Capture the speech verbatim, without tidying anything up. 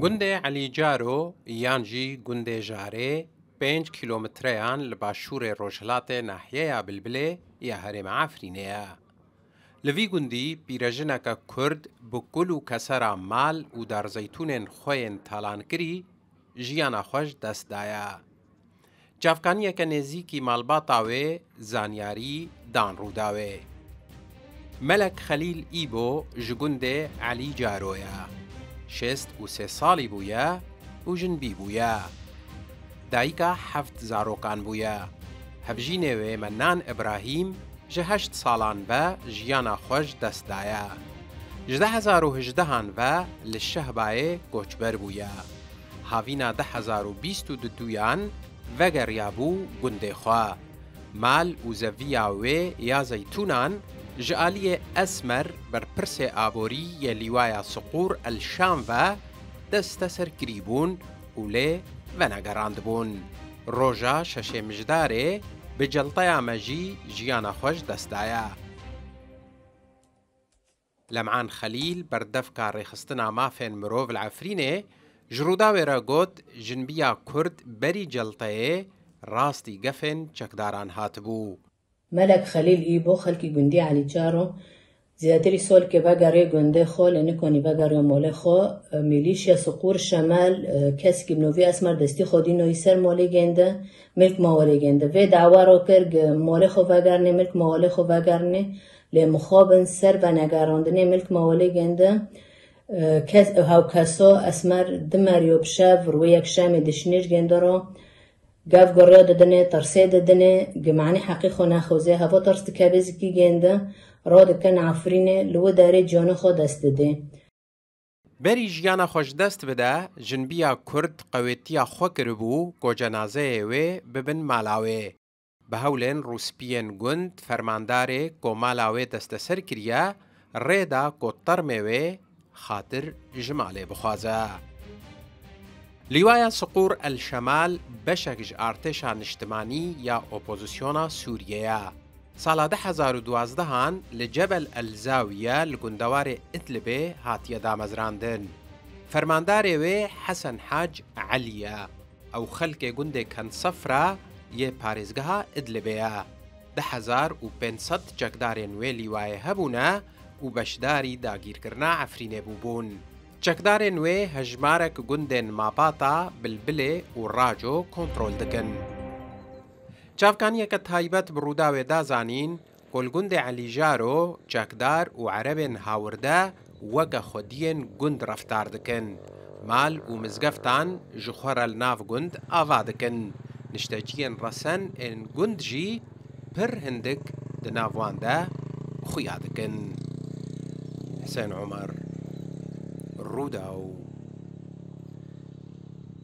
Gundê Elî Caro yan jî gundê Jarê pênc kîlometreyan li başûrê rojhilatê nahiyeya Bilbilê ya herêma Efrînê ye. Li vî gundî pîrejineke Kurd bi kul û kesera mal û darzeytûnên xwe yên talankirî jiyana xwe ji dest daye. Çavkaniyeke nêzîkî malbata wê zanyarî dan Rûdawê. Melek Xelîl Îbo ji gundê Elî Caro ye. Şêst û sê salî bûye û jinbî bûye. Dayika heft zarokan bûye. Hevjînê wê Mennan Îbrahîm ji heşt salan ve jiyana xwe ji dest daye. Ji du hezar û hejdehan ve li Şehbayê koçber bûye. Havîna du hezar û bîst û duyan vegeriyabû gundê xwe. Mal û zeviya wê ya zeytûnan ji aliyê Esmer, berpirsê aborî yê Lîwaya Siqûr El Şam ve desteserkirî bûn û lê venegerandibûn. Roja şeşê Mijdarê bi celteya mejî jiyana xwe ji dest daye. Lem'an Xelîl, berdevka rêxistina mafên mirov li Efrînê, ji Rûdawê re got, jinbiya Kurd berî celteyê rastî gefên çekdaran hatibû. Melek Xelîl Îbo, xelkî gundî Elî Caro, zêdetirî solkê vegerê gundê xwe, lê nikonî vegeriyo molê xwe. Milîşya Siqûr Şemel, keskî bi novî Esmer destî xwe dînoyî ser molê gênde, milk mawelê gênde. Vê dawa ro kir, gi molê xwe vegernê, milk mawelê xwe vegernê, lê mixabin ser venegerandinê milk mawelê gênde. Kes, hewkeso Esmer dimeriyo bi şev, rûyê yekşemê dişinî ji gênde ro. Gev guriya didinê, tirsê didinê, gi manî heqî xwe nexweze, heva tirs dikeve zikî gênde, radikin Efrînê, li wê derê ciyana xwe dest didê. Berî jiyana xwe ji dest bide, jinbiya Kurd qewêtiya xwe kiribû ku cenazeyê wê bibin mala wê. Bi hewlên rûspiyên gund, fermandarê ku mala wê desteser kiriye, rê da ku termê wê xatir ji malê bixwaze. Lîwaya Siqûr El Şemal beşek ji artêşa niştimanî ya opozisyona Sûriyê ye. Sala du hezar û duwazdeh an li Cebel El Zawiye li gundewarê Idlibê hatiye damezrandin. Fermandarê wê Hesen Hac Elî ye. Ew xelkê gundê Kensefra yê parêzgeha Idlibê ye. Du hezar û pênc sed çekdarên wê lîwayê hebûne û beşdarî dagîrkirina Efrînê bûbûn. Çekdarên wê hejmarek gundên Mabata, Bilbilê û Raco kontrol dikin. Çavkaniyeke taybet bi Rûdawê da zanîn ku li gundê Elî Jaro çekdar û erebên hawirde weke xwediyên gund reftar dikin. Mal û mizgeftan ji xwe re li nav gund ava dikin. Nişteciyên resen ên gund jî pir hindik di nav wan de xuya dikin. Hisên Omer, Rûdaw.